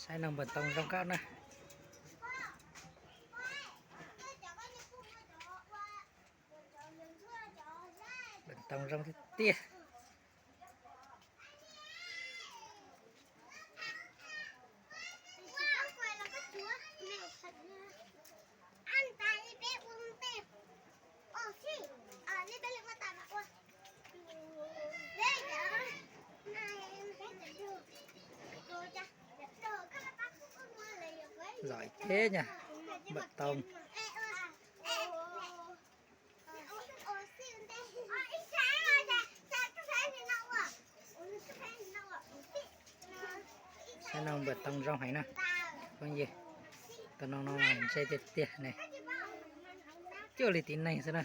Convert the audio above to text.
Saib no npawg Toog zoo nkauj na. Npawg Toog zoo tiag tiag. Giỏi thế nhỉ, npawg Toog. Saib no npawg Toog zoo heev na phooj ywg. Tus no no ntse tiag tiag ne. Cuag li tib neeg xwb na.